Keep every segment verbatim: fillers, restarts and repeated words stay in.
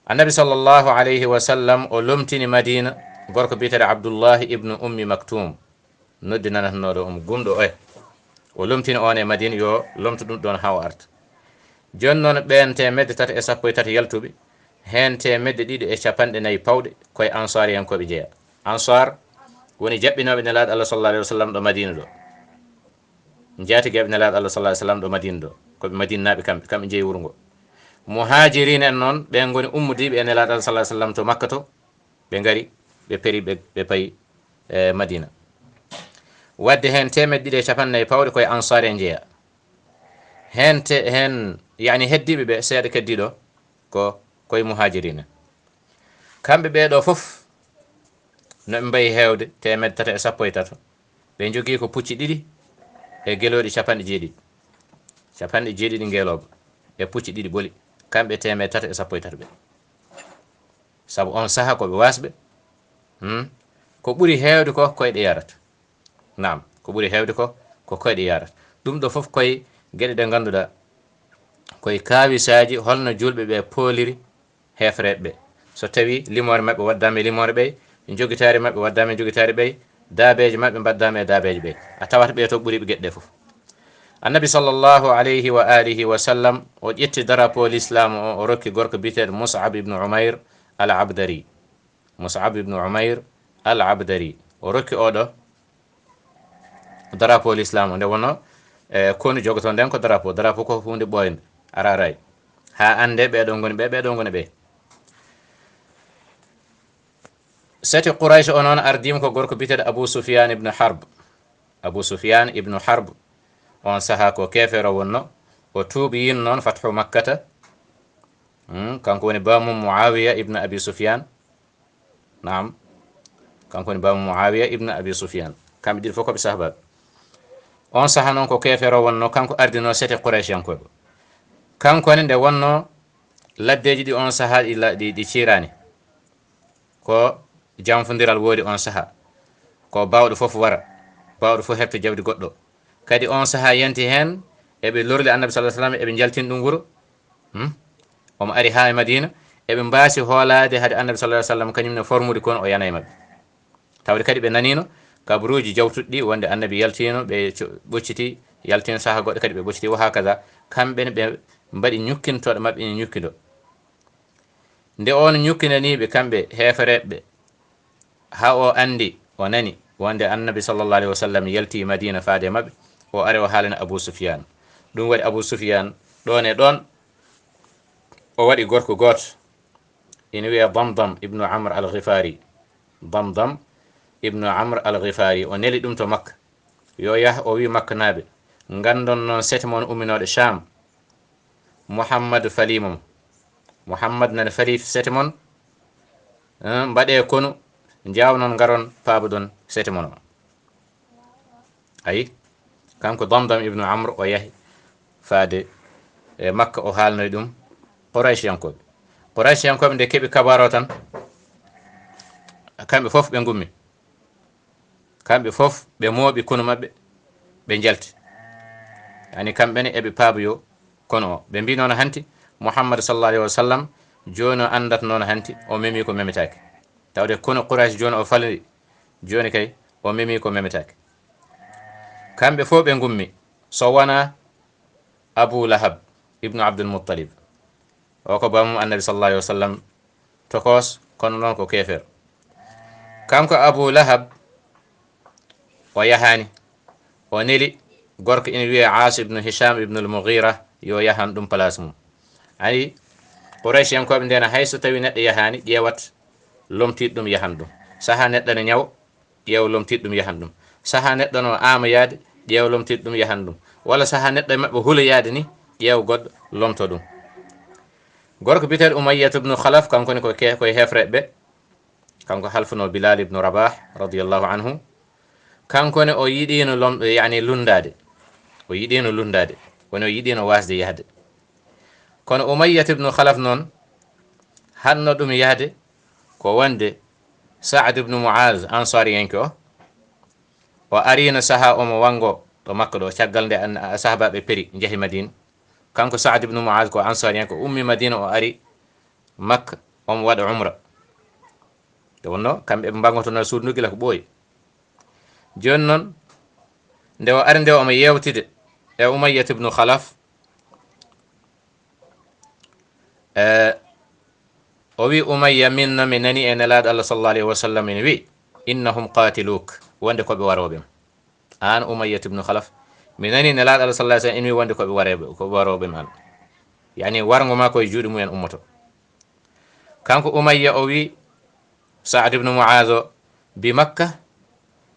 Annabi sallallahu alayhi wa sallam o lomtini Madina gorko biyeteeɗo Abdullahi ibnu Ummi Maktum, noddinanatnooɗo um gumɗo oya. O lomtini on e Madina yo lomto ɗum ɗon haa o arta. Jooni noon ɓeen teemedde tati e sappo e tati yaltuɓe, heen teemedde ɗiɗi e capanɗe nayi pawɗe koye Ansaariyankooɓe njeya. Ansaar woni jaɓɓinooɓe Nelaaɗo Allah sallallahu alayhi wa sallam ɗo Madina ɗo. Njaatigeeɓe Nelaaɗo Allah sallallahu alayhi wa sallam ɗo Madina ɗo. Ko ɓe Madinaaɓe kamɓe, kamɓe njeyi wuro ngo. Muhaajiriin en noon, ɓe ngoni ummudiiɓe e Nelaaɗo Allah sallallahu alayhi wa sallam to Makka to, ɓe ngari, ɓe peri, ɓe, ɓe payi, e, Madina. Waɗde heen teemedde ɗiɗi e capanɗe nayi pawɗe koye Ansaar en njeya. Heen te, heen, yani heddiiɓe ɓe seeɗa keddiiɗo ko koye Muhaajiriin en. Kamɓe ɓee ɗoo fof, no ɓe mbayi heewde, teemedde tati e sappo e tato. Ɓe njogii ko pucci ɗiɗi e gelooɗi capanɗe jeeɗiɗi. Capanɗe jeeɗiɗi ngelooba e pucci ɗiɗi ɓoli. Kamɓe teemedde tati e sappo e tato ɓe. Sabu on saha ko ɓe waasɓe. Hmm? Ko ɓuri heewde ko koyɗe yarata. Naam, ko ɓuri heewde ko, ko koyɗe yarata. Ɗum ɗo fof koye geɗe ɗe ngannduɗaa, koye kaawisaaji holno juulɓe ɓe pooliri heefereɓe ɓe. So tawi limoore maɓɓe waddaama e limoore ɓey, jogitaari maɓɓe waddaama e jogitaari ɓey, daabeeje maɓɓe mbaddaama e daabeeje ɓey. A tawat ɓe to ɓuri ɓe geɗe ɗe fof. Annabi sallallahu alayhi wa alihi wa sallam, o ƴetti drapeau l'islam o, o rokki gorko biyeteeɗo Mus'ab ibn Umayr al-Abdari. Mus'ab ibn Umayr al-Abdari. O rokki oɗo drapeau l'islam o, nde wonno, e, konu jogoto nden ko drapeau. Drapeau ko huunde ɓooynde, araray. Haa annde ɓee ɗoo ngoni ɓe, ɓee ɗoo ngoni ɓe. Sete Quraysh o noon ardiima ko gorko biyeteeɗo Abu Sufyan ibn Harb. Abu Sufyan ibn Harb, on saha ko keefeero wonno. O tuubi yin noon fathu Makkata. Hmm, kanko woni baamu Muawiya ibn Abi Sufyan. Naam. Kanko woni baamu Muawiya ibn Abi Sufyan. Kamɓe ɗiɗo fof ko ɓe sahabaaɓe. On saha noon ko keefeero wonno, kanko ardino sete Qurayshiyankooɓe. Kanko ne nde wonno laddeeji ɗi on saha ɗi la-, ɗi, ɗi ciiraani. Ko janfondiral woodi on saha. Ko baawɗo fof wara. Baawɗo fof heɓta jawdi goɗɗo. Kadi on saha yanti heen, eɓe lorli Annabi sallallahu alayhi wa sallam, eɓe njaltini ɗum wuro. Hmm? Omo ari haa e Madina, eɓe mbaasi hoolaade hade Annabi sallallahu alayhi wa sallam, kañum ne formude kono o yana e maɓɓe. Tawde kadi ɓe naniino kabaruuji jawtuɗi ɗi wonde Annabi yaltiino, ɓe co-, ɓocciti, yaltiino saha goɗɗo kadi ɓe ɓocciti, wa hakaza. Kamɓe ne ɓe mbaɗi ñukkintooɗo maɓɓe ina ñukkindo. Nde on ñukkinanii ɓe kamɓe heefereɓe ɓe, haa o anndi, o nani wonde Annabi sallallahu alayhi wa sallam yalti Madina faade e maɓɓe, o ari o haalani Abu Sufyan. Ɗum waɗi Abu Sufyan ɗoon e ɗoon, o waɗi gorko gooto, ina wiyee Damdam ibnu Amr al-Ghifari. Damdam ibnu Amr al-Ghifari, o neli ɗum to Makka. Yo yah, o wi Makkanaaɓe, nganndon noon sete mon umminooɗo Sham, Muhammad faliima mo. Muhammad nana falii sete mon, eh, mbaɗee konu, njawnon ngaron paaboɗon sete mon o. Ayi, kanko Damdam ibnu Amr o yahi faade e Makka, o haalnoyi ɗum Qurayshiyankooɓe. Qurayshiyankooɓe nde keɓi kabaru o tan, kamɓe fof ɓe ngummi. Kamɓe fof ɓe mooɓi konu maɓɓe, ɓe njalti. Yani kamɓe ne eɓe paaboyo konu o. Ɓe mbii noon hanti, Muhammad sallallahu alayhi wa sallam, jooni o anndat noon hanti, o memi ko memetaake. Tawde konu Quraysh jooni o faliri, jooni kay o memi ko memetaake. Kamɓe fof ɓe ngummi, so wonaa Abu Lahab ibnu Abdul Muttalib. O ko baamu Annabi sallallahu alayhi wa sallam tokoos, kono noon ko keefeero. Kanko Abu Lahab, o yahaani. O neli gorko ina wiyee Aas ibnu Hisham ibnu al-Mughira, yo yahan ɗum place mum. Ayi, Qurayshiyankooɓe ndena hay so tawi neɗɗo yahaani, ƴeewat lomtiiɗo ɗum yahan ɗum. Saha neɗɗo ne ñawo, ƴeew lomtiiɗo ɗum yahan ɗum. Saha neɗɗo no aama yaade, ƴeew lomtiiɗo ɗum yahan ɗum. Walla saha neɗɗo e maɓɓe hula yaade ni, ƴeew goɗɗo lomto ɗum. Gorko biyeteeɗo Umayyat ibnu Khalaf, kanko ne ko ke-, ko e heefereɓe ɓe. Kanko halfuno Bilal ibnu Rabah radiyallahu anhu. Kanko ne o yiɗino lom-, yani lunndaade. O yiɗino lunndaade. Kono o yiɗino waasde yahde. Kono Umayyat ibnu Khalaf noon, haɗno ɗum yahde ko wonde Sa'ad ibnu Mu'az, Ansariyanke o, o arino saha omo wanngo ɗo Makka ɗo, caggal nde an-, sahabaaɓe peri, njehi Madina. Kanko Sa'ad ibnu Mu'az ko Ansariyanke, o ummi Madina, o ari Makka, omo waɗa umra. Nde wonno kamɓe ɓe mbaŋotono suudu ndu gila ko ɓooyi. Jooni noon, nde o ari nde omo yeewtide e Umayyat ibnu Khalaf, e, o wi Umayya, min no mi nani e Nelaaɗo Allah sallallahu alayhi wa sallam ina wi, innahum qatiluk, wonde ko ɓe warooɓe ma. Aan Umayyat ibnu Khalaf, mi nani Nelaaɗo Allah sallallahu alayhi wa sallam ina wi wonde ko ɓe warooɓe, ko ɓe warooɓe ma. Yani warngo ma ko e juuɗe mumen ummoto. Kanko Umayya o wi Saad ibnu Muaz o, bi Makka,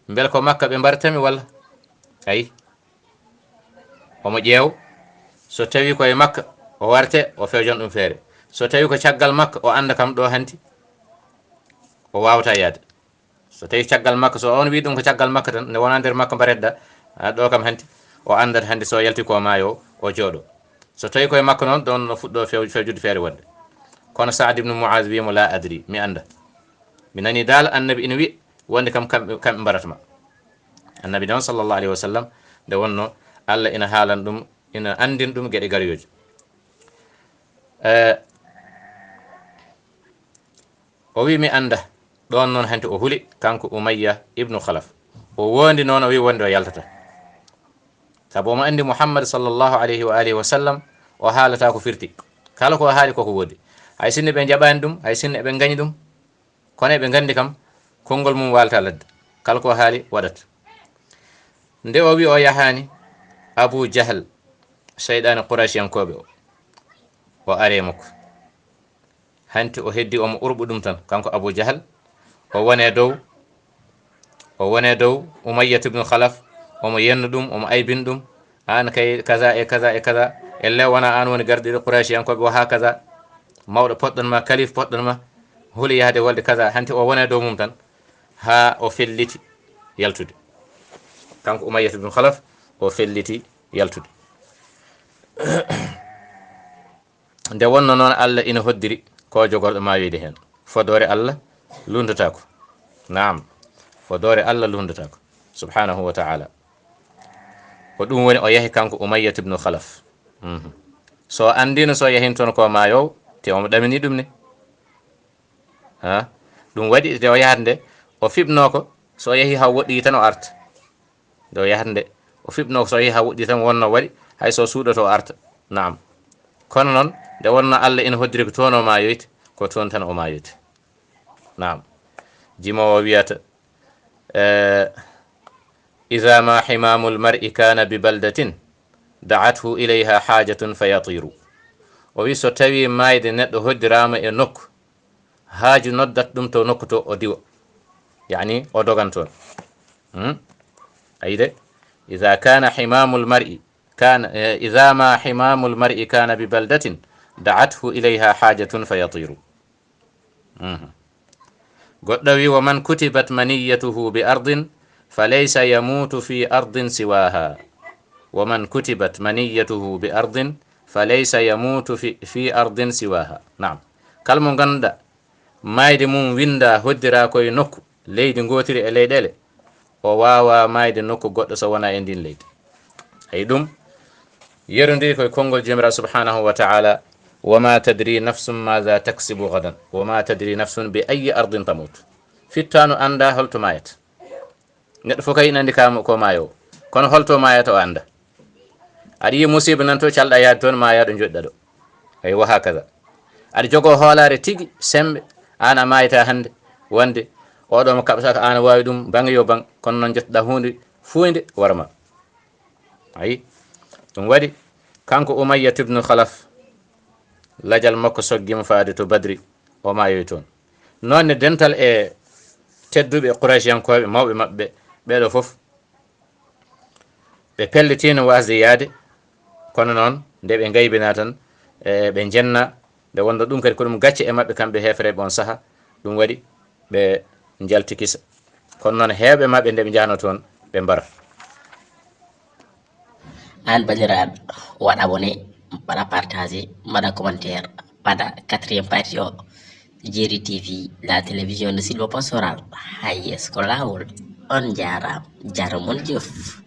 mbel ko Makka ɓe mbartami walla? Ayi. Omo ƴeew, so tawi ko e Makka, o warte, o fewjon ɗum feere. So tawi ko caggal Makka, o annda kam ɗo hanti, o waawata yaade. So tawi caggal Makka, so on wi ɗum ko caggal Makka tan, nde wona nder Makka mbaretda, a, ɗo kam hanti, o anndat hanti so yalti ko maayo, o jooɗo. So tawi ko e Makka noon, ɗon no fuɗɗo few-, fewjude feere wonde. Kono Saad ibnu Muaz wi mo, la adri, mi annda. Mi nani dal Annabi ina wi, wonde kam kamɓe, kamɓe mbaratma. Annabi noon sallallahu alayhi wa sallam, nde wonno Allah ina haalan ɗum, ina anndin ɗum geɗe garoyooje. Eh, o wi mi annda. Ɗoon noon hanti o huli, kanko Umayya ibnu Khalaf. O wondi noon, o wi wonde o yaltata. Sabu omo anndi Muhammad sallallahu alayhi wa alihi wa sallam, o haalata ko firti. Kala ko o haali koko woodi. Hay sinno ɓe njaɓaani ɗum, hay sinno eɓe ngañi ɗum, kono eɓe nganndi kam, konngol mum waalata ladde. Kala ko haali, waɗat. Nde o wi o yahaani, Abu Jahal, seyɗaane Quraysiyankooɓe o, o ari e makko. Hanti o heddi omo urɓu ɗum tan, kanko Abu Jahal, o wone dow, o wone dow Umayyatu ibn Khalaf, omo yenna ɗum, omo aybin ɗum, aan kay kaza e kaza e kaza, elle wona aan woni gardiiɗo Quraysiyankooɓe, wa haa kaza, mawɗo poɗɗon ma, kalif poɗɗon ma, huli yahde wolde kaza, hanti o wone dow mum tan, haa o felliti yaltude. Kanko Umayyatu ibn Khalaf, o felliti yaltude. Nde wonno noon, Allah ina hoddiri ko jogorɗo maayoyde heen. Fodoore Allah lunndotaako. Naam, fodoore Allah lunndotaako, subhaanahu wa ta'ala. Ko ɗum woni o yahi kanko Umayyat ibnu Khalaf. Mhm. So anndino so yahin toon ko maayo, te omo ɗamini ɗum ni. Ha? Ɗum waɗi nde o yahat nde, o fiɓnoo ko, so o yahi haa woɗɗi tan o arta. Nde o yahat nde, o fiɓnoo ko, so o yahi haa woɗɗi tan wonno waɗi, hay so suuɗoto o arta. Naam. Kono noon, nde wonno Allah ina hoddiri ko toon o maayoyta, ko toon tan o maayoyta. Naam. Jimoowo wiyata, eh, "Iza ma himamul mar'i kana bi baldatin, da'athu ilayha hajatun fa yatiru." O wi, so tawi maayde neɗɗo hoddiraama e nokku, haaju noddat ɗum to nokku to o diwa. Yani, o dogan toon. Hmm? Ayi de? "Iza kana himamul mar'i, kana, eh, iza ma himamul mar'i kana bi baldatin, da'athu ilayha hajatun fa yatiru." Mhm. Goɗɗo wi, "Wa man kutibat maniyatuhu bi ardin, fa laysa yamutu fi ardin siwaha. Wa man kutibat maniyatuhu bi ardin, fa laysa yamutu fi, fi ardin siwaha." Naam. Kala mo ngannduɗaa maayde mum winnda hoddira koye nokku, leydi ngootiri e leyɗeele, o waawaa maayde nokku goɗɗo so wonaa e ndiin leydi. Hay ɗum yerondiri koye konngol Joomiraaɗo subhaanahu wa ta'ala, "Wa ma tadri nafsun maza taksibu gadan, wa ma tadri nafsun bi ayyi ardin tamut." Fittaandu anndaa holto maayata. Neɗɗo fof kay ina anndi ka mo-, ko maayo. Kono holto maayata o annda. Aɗa yiya musiiba nan to calɗa yaade toon, maaya ɗo njoɗɗa ɗo. Ay, wa hakaza. Aɗa jogoo hoolaare tigi, semmbe, aan a maayata hannde, wonde oɗo mo kaɓata ko aan waawi ɗum, baŋ yo baŋ, kono noon njottoɗaa huunde fuunde wara ma. Ayi, ɗum waɗi kanko Umayyat ibnu Khalaf, lajal makko soggiima faade to Badri, o maayoyi toon. Noon ne dental e tedduɓe Quraysiyankooɓe, mawɓe maɓɓe, ɓeeɗo fof, ɓe pellitiino waasde yaade, kono noon nde ɓe ngaybinaa tan, e, ɓe njennaa, nde wonno ɗum kadi ko ɗum gacce e maɓɓe kamɓe heefereeɓe on saha, ɗum waɗi ɓe njalti kisa. Kono noon heewɓe maɓɓe nde ɓe njahnoo toon, ɓe mbara. Aan banndiraaɗo, waɗ abonné, mbaɗa partagé, mbaɗa commentaire, mbaɗa quatrième partie o. Jeeri T V, la télévision de Silvo Pastoral. Hay yes ko laawol. On njaaraama, jaaraama mon jëf.